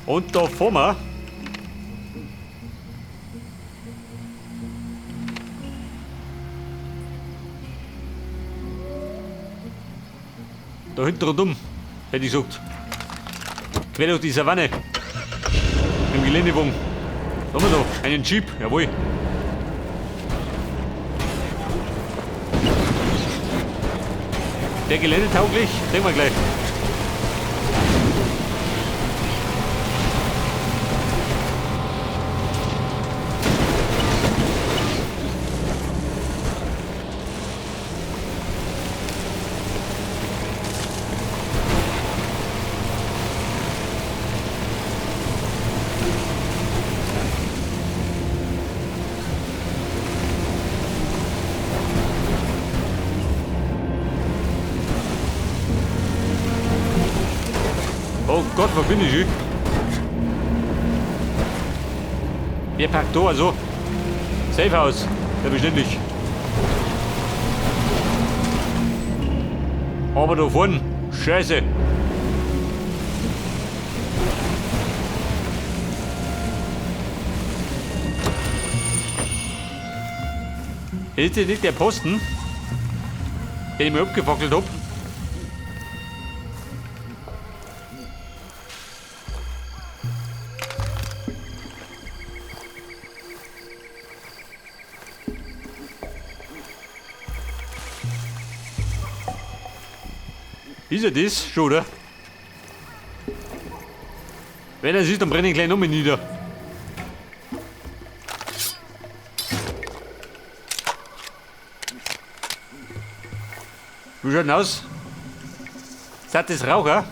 Und da fahren wir. Da hinten rundum, hätte ich gesagt. Quer durch die Savanne. Mit dem Geländewagen. Da haben wir da einen Jeep, jawohl. Der geländetauglich, sehen wir gleich. Oh Gott, wo bin ich? Wer packt da also? Safe House, selbstverständlich. Aber da vorne, Scheiße. Ist das nicht der Posten, den ich mir abgefackelt hab? Ist er das schon, oder? Wenn er ist, dann brenne ich gleich nochmal nieder. Wie schaut denn aus? Sind das Raucher?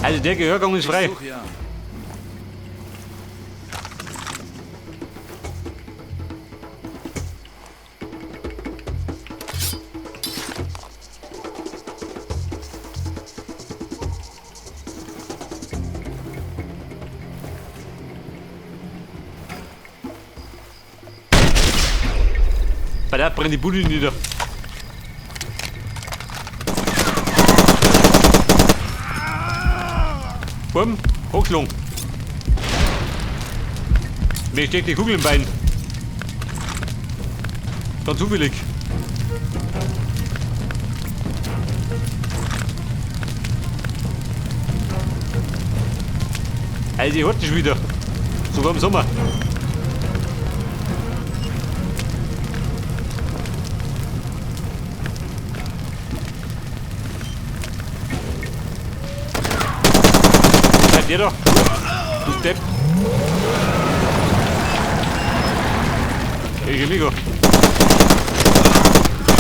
Also der Gehörgang ist frei. Ich such ja. Bei der brennt die Bude nieder. Bumm, hochgeschlagen. Mir steckt die Kugel im Bein. Ganz zufällig. Also ich horte schon wieder. Sogar im Sommer. Seid ihr da? Du Depp. Hey, amigo.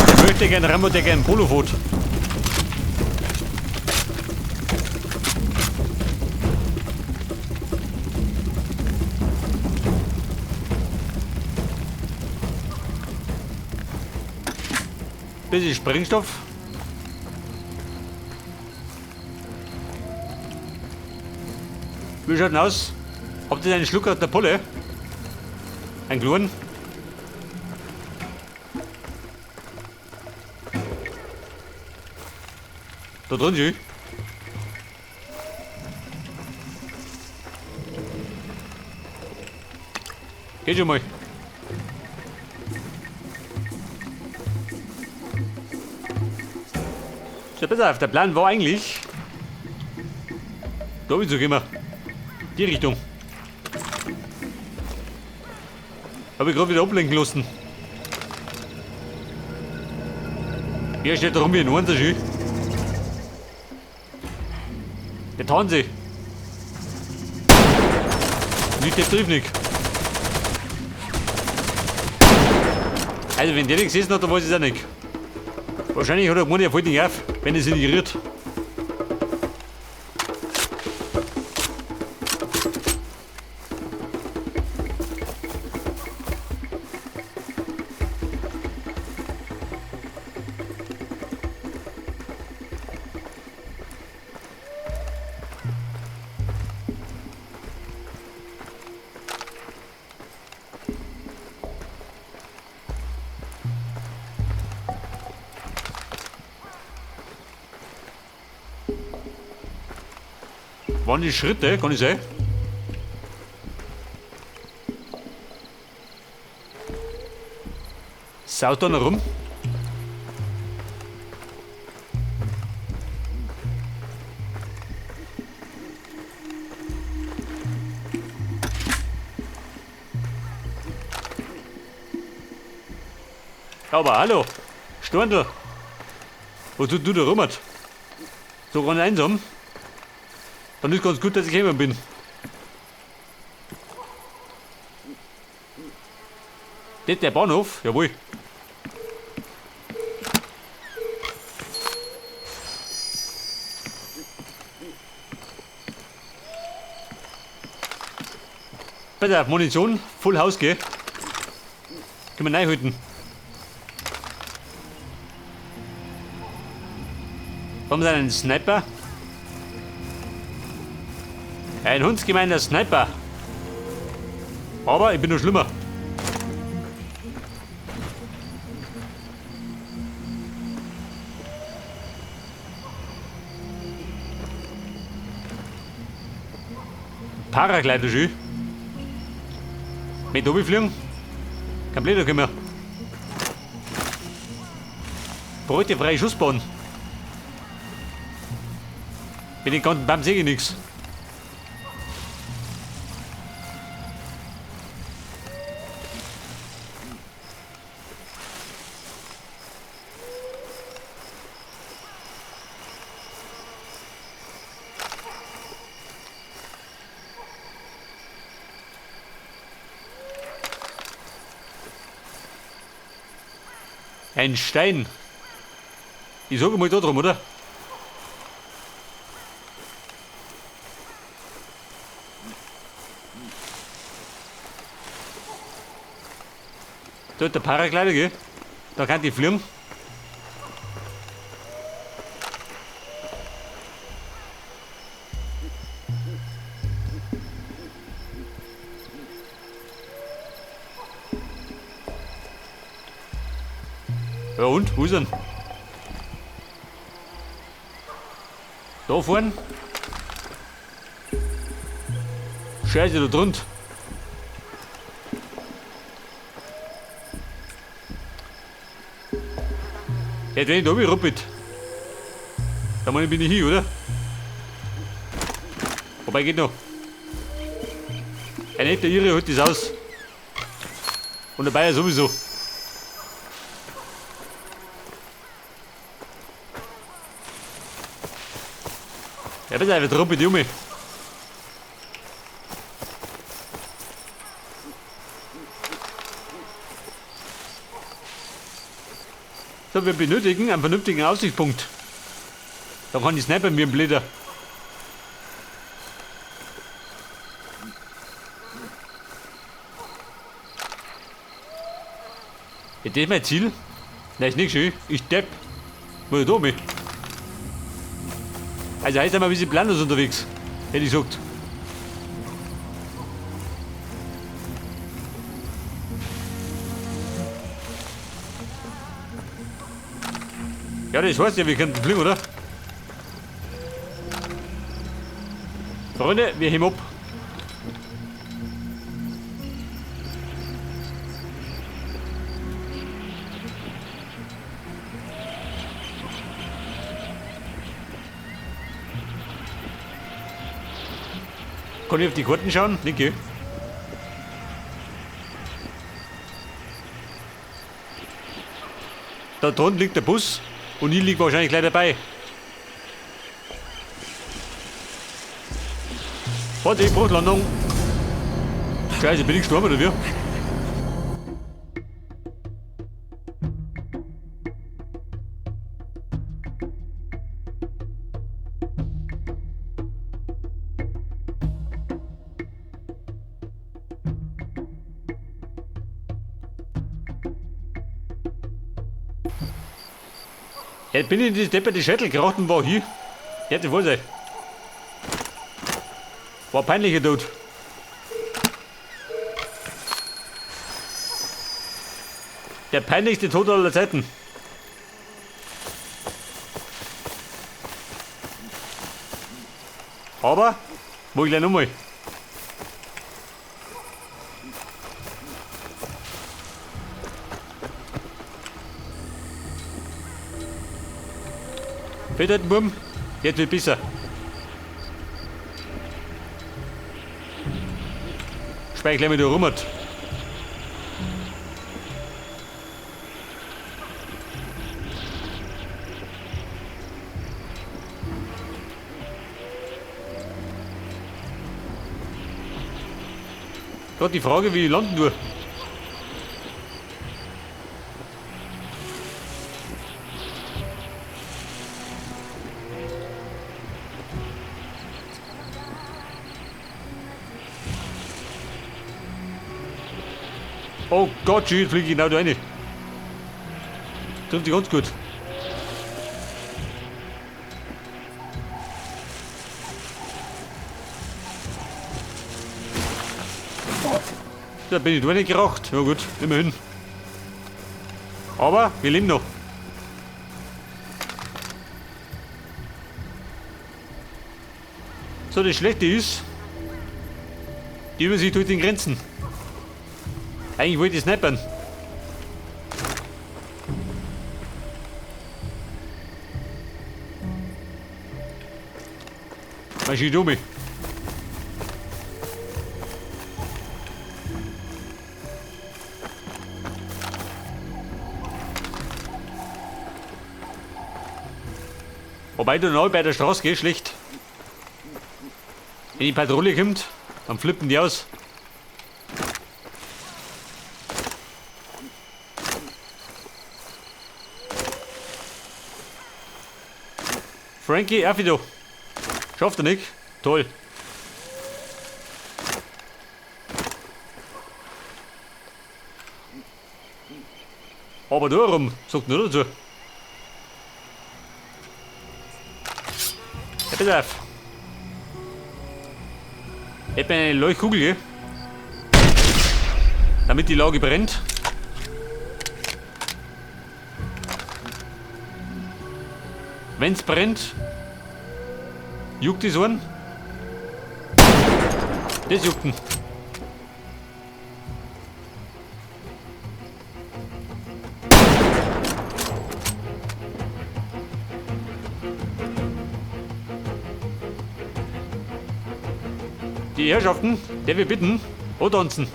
Der möchte gern Rambo, der gern Polo fährt. Bisschen Sprengstoff. Wie schaut denn aus? Habt ihr einen Schluck aus der Pulle? Einen kleinen? Da drin sie. Geht schon mal. So, pass auf, der Plan war eigentlich, da zu gehen. Die Richtung. Hab ich gerade wieder ablenken lassen. Hier steht da rum wie ein Unterschied. Der Tanze. Nicht der trifft nicht. Also wenn der nicht gesessen hat, dann weiß ich es auch nicht. Wahrscheinlich hat er gemeint, er fällt nicht auf, wenn er sich nicht rührt. Waren die Schritte, kann ich sein? Saut da noch rum? Aber hallo, Storndl, was tut du da rum? So ganz einsam? Dann ist ganz gut, dass ich gekommen bin. Das ist der Bahnhof? Jawohl. Pass auf, Munition, Full House, gell? Können wir reinhalten. Haben Sie einen Sniper? Ein hundsgemeiner Sniper. Aber ich bin noch schlimmer. Paraglider schön. Mit oben fliegen? Kein Blöder können wir. Beutefreie Schussbahn. Mit den ganzen Baum sehe ich nichts. Ein Stein. Ich sage mal da drum, oder? Da ist der Paraglider, gell? Da kann ich fliegen. Ja und? Wo ist er denn? Da vorne? Scheiße, da drunter. Ja, wenn ich da ruppelt. Da bin ich hin, oder? Wobei geht noch. Ein echter Irre holt das aus. Und der Bayer sowieso. Ja, pass auf, ruppelt die um. So, wir benötigen einen vernünftigen Aussichtspunkt. Da kann ich snipern wie ein Blätter. Ja, das ist mein Ziel. Nein, ist nicht schön. Ich depp. Muss ich da mit? Also heißt einmal ein bisschen planlos unterwegs, hätte ich gesagt. Ja, das heißt ja, wir könnten fliegen, oder? Freunde, wir heben ab. Kann ich auf die Karten schauen? Nicht, Da drunten liegt der Bus und ich liege wahrscheinlich gleich dabei. Warte, ich brauche Landung. Scheiße, bin ich gestorben oder wie? Ja, bin ich in die depperte Schädel geraten, war hier. Hätte wohl sein. War peinlicher Tod. Der peinlichste Tod aller Zeiten. Aber Mach ich gleich nochmal. Fett Buben, jetzt wird besser. Speich gleich mal da rum. Gerade die Frage, wie ich landen tue. Oh Gott, jetzt fliege ich genau da rein. Trifft sich ganz gut. Da bin ich da nicht geraucht. Ja gut, immerhin. Aber wir leben noch. So, das Schlechte ist, die Übersicht durch den Grenzen. Eigentlich wollte ich snipern. Maschine. Wobei du neu bei der Straße gehst, schlecht. Wenn die Patrouille kommt, dann flippen die aus. Frankie, auf da. Schafft er nicht? Toll. Aber da rum, sagt nur dazu. Ja, pass auf. Ich hab eine Leuchtkugel, gell? Damit die Lage brennt. Wenn's brennt, juckt die Ohren. Das juckt ihn. Die Herrschaften, der wir bitten, tanzen.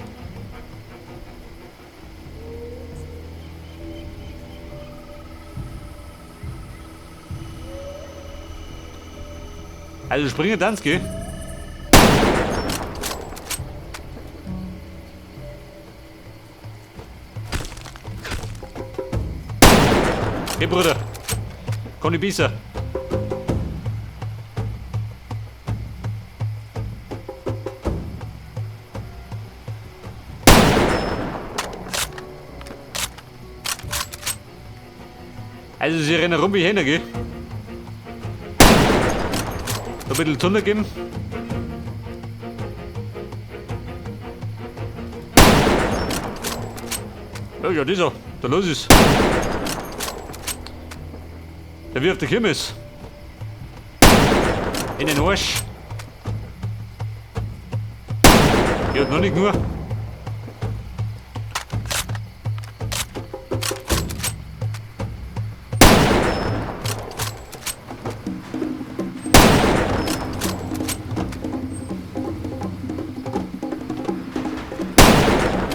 Also springen, tanz, gell? Hey Bruder, komm ich besser. Also sie rennen rum wie Hähne, gell? Ein bisschen Tunnel geben. Ja, ja, dieser. Da los ist. Der wie auf der Kirmes. In den Arsch. Ja, noch nicht nur.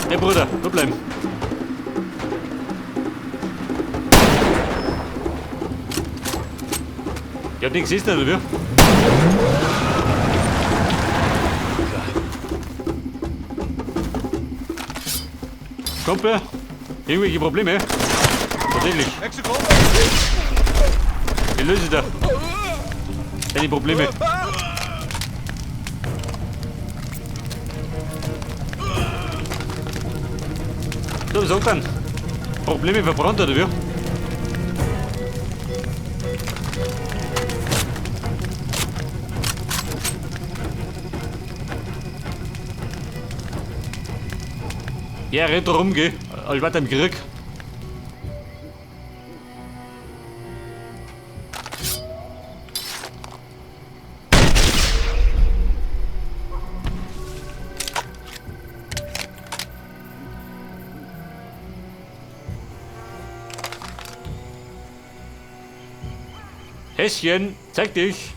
Hey Bruder, du bleiben. Ich hab nichts gesehen, oder wie? Kumpel, irgendwelche Probleme? Tatsächlich. Ich löse da deine Probleme. So, was sagt dann? Probleme verbrannt, oder wie? Ja, rennt da rum, gell? Als weiter im Krieg. Häschen, zeig dich!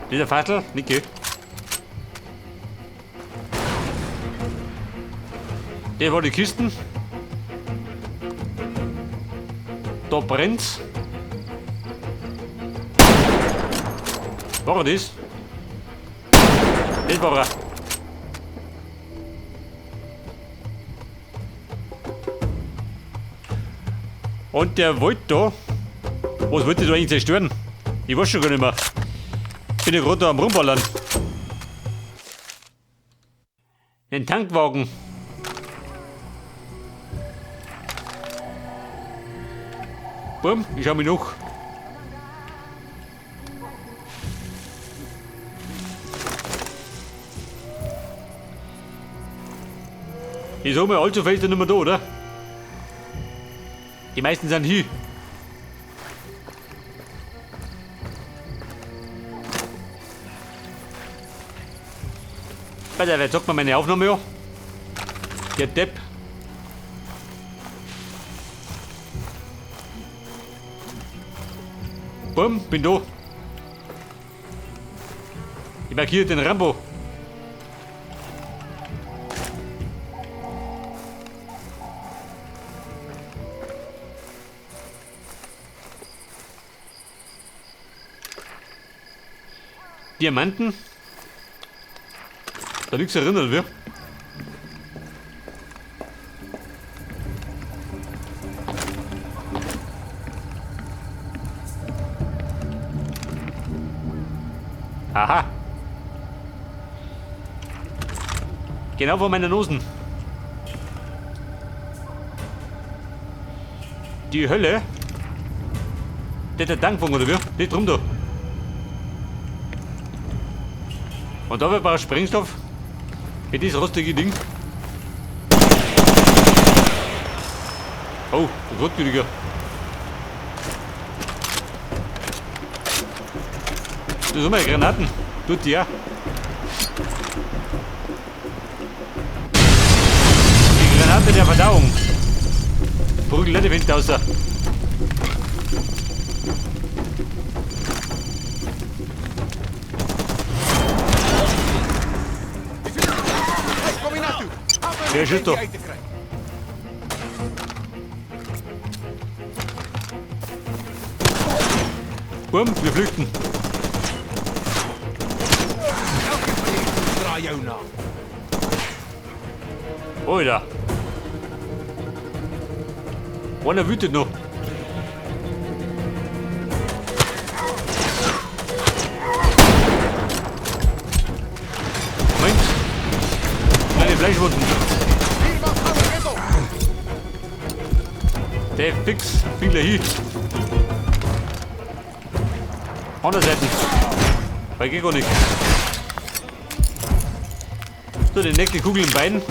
Dieser Vater, Niki. Der war die Kisten. Da brennt's. War er das? Das war er. Und der wollte da. Was wollte der da eigentlich zerstören? Ich weiß schon gar nicht mehr. Bin ja gerade da am Rumballern. Den Tankwagen. Bumm, ich schau mich noch. Ich sag mal, allzu viel ist ja nicht mehr da, oder? Die meisten sind hier. Alter, wer zockt mir meine Aufnahme an? Der Depp. Bumm, bin da. Ich markiere den Rambo. Diamanten. Da nichts erinnert wir. Aha. Genau vor meiner Nosen. Die Hölle. Der hat der Tankwagen oder wie? Nicht drum da. Und da wird Sprengstoff. Für dieses rostige Ding. Oh, der Rotgütiger. Das sind meine Granaten. Tut die ja. Die Granate der Verdauung. Prügel nicht die Wind raus. Wer schießt da? Bumm, wir flüchten. Alter. Einer wütet noch. Moment. Kleine Fleischwunden. Der fix, bin gleich hin. Andere Seiten. Weil geht gar nicht. So, die nächste Kugel im Bein.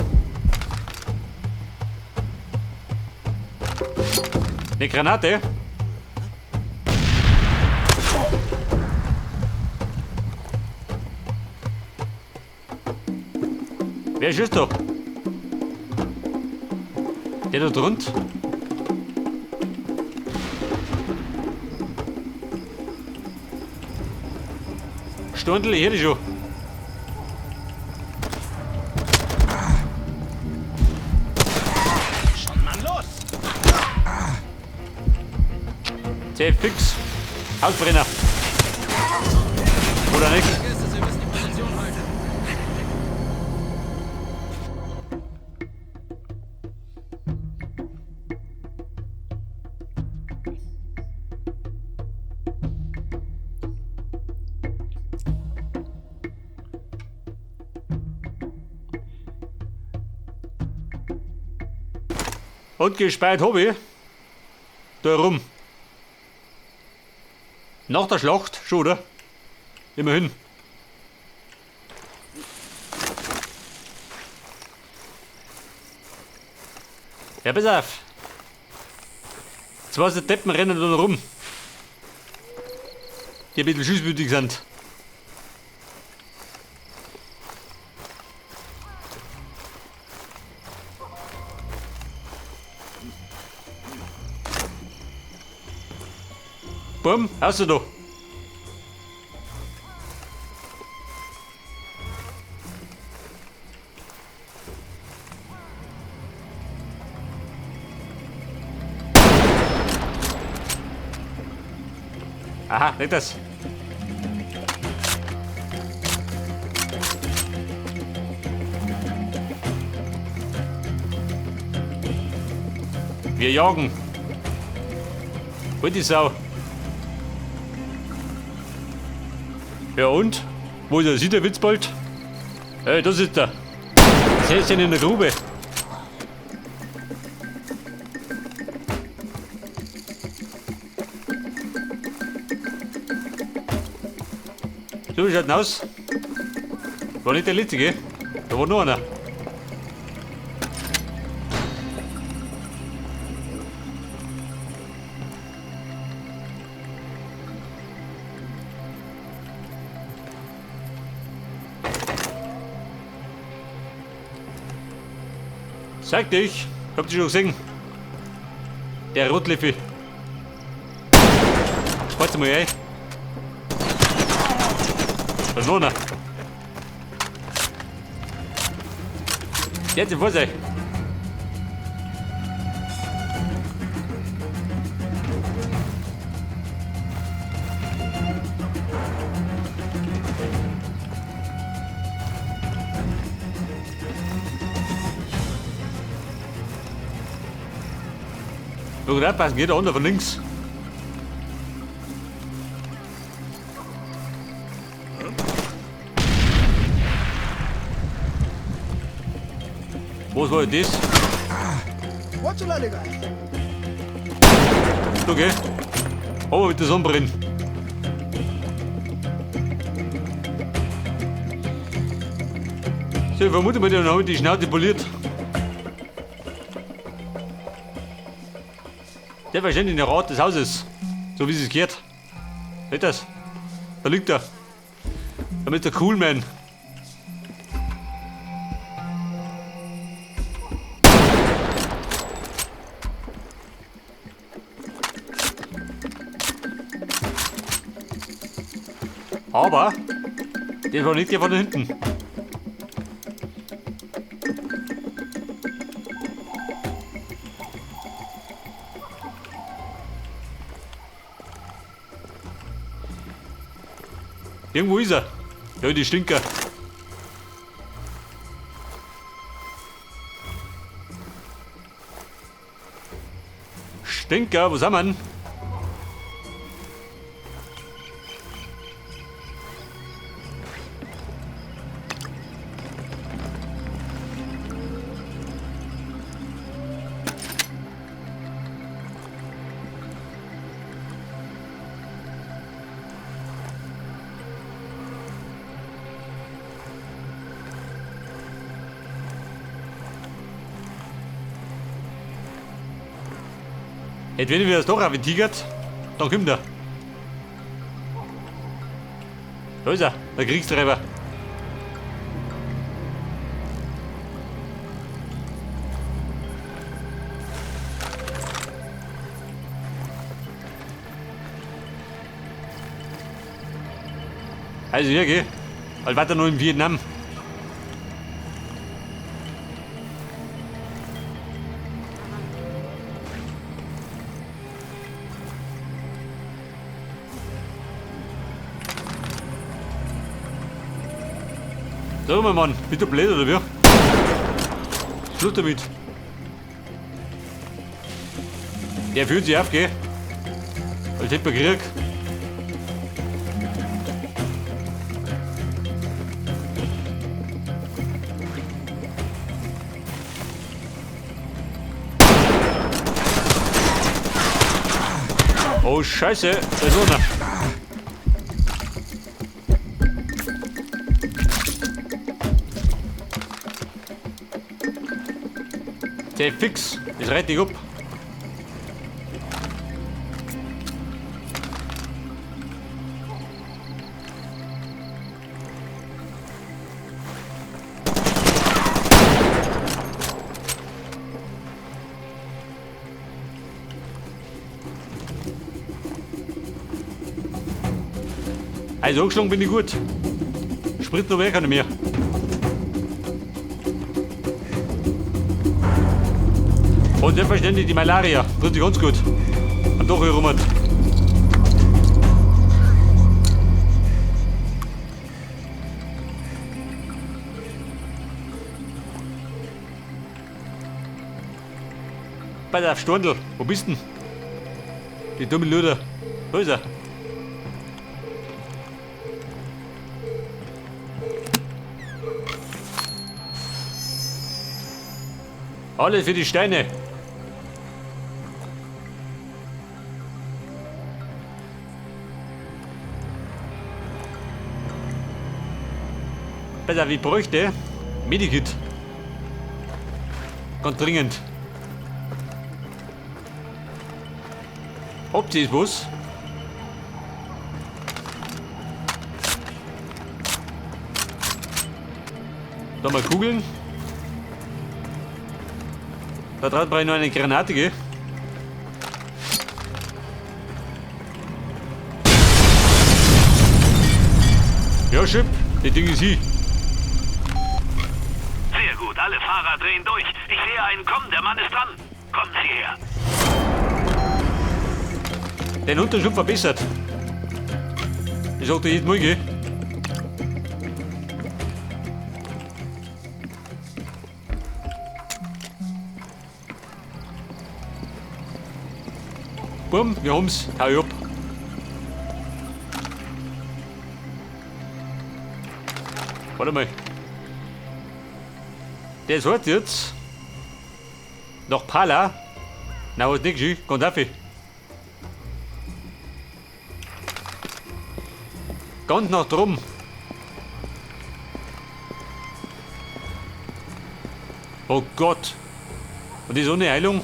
Eine Granate. Wer schießt da? Der da drunter? Stundel, hier schon. Schon mal los. Sehr fix. Hausbrenner. Oder nicht? Und gespeit hab ich da rum. Nach der Schlacht schon, oder? Immerhin. Ja, pass auf. Zwei so Deppen rennen da rum. Die ein bisschen schießwütig sind. Bumm, hast du da. Aha, nicht das. Wir jagen. Hol die Sau. Ja und? Wo ist der sieht der Witzbold? Hey, da sitzt er. Das Häschen in der Grube. So, wie schaut denn aus? War nicht der letzte, gell? Da war noch einer. Sag dich, habt ihr schon gesehen? Der Rotliffe. Warte mal, ey. Da ist noch einer. Jetzt vor sich. Nur aufpassen, geht der andere von links. Was war das? Okay. Aber mit der Sonnenbrille. So, ich vermute mal, den haben die Schnauze poliert. Der wahrscheinlich in der Rat des Hauses. So wie es gehört. Seht das? Da liegt er. Damit der Coolman. Aber der war nicht der von hinten. Irgendwo ist er. Ja, die Stinker. Stinker, wo sind wir denn? Wenn wir das doch auf den tigert, dann kommt er. Da ist er, der Kriegstreiber. Also hier, geh. Halt weiter noch in Vietnam. Sag mal, Mann, bist du blöd oder wie? Schluss damit. Der fühlt sich auf, gell? Als hätte man Krieg. Oh Scheiße, da ist einer. Der fix, das reiht dich ab. Also angeschlagen bin ich gut. Sprit noch mehr kann ich mehr. Und selbstverständlich die Malaria. Tritt sich ganz gut. Am Doch herum. Bei der Stundel, wo bist denn? Die dumme Luder. Wo ist er? Alles für die Steine. Pass auf, ich bräuchte Medikit. Ganz dringend. Habt ihr was? Da mal Kugeln. Da dran brauche ich noch eine Granate, gell? Ja, Chip, das Ding ist hier. Sehr gut, alle Fahrer drehen durch. Ich sehe einen kommen, der Mann ist dran. Kommen Sie her. Den Unterschlupf verbessert. Ich sag dir jedes Mal, gell? Bumm, wir haben's. Hau ich ab. Warte mal. Der ist heute jetzt. Nach Pala. Na, was nicht, schön. Ganz auf. Ganz nach drum. Oh Gott. Und die so eine Heilung?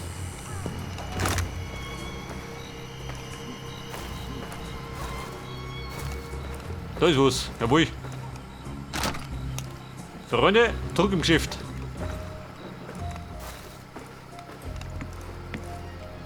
Da ist was. Jawohl. Freunde, Druck im Geschäft.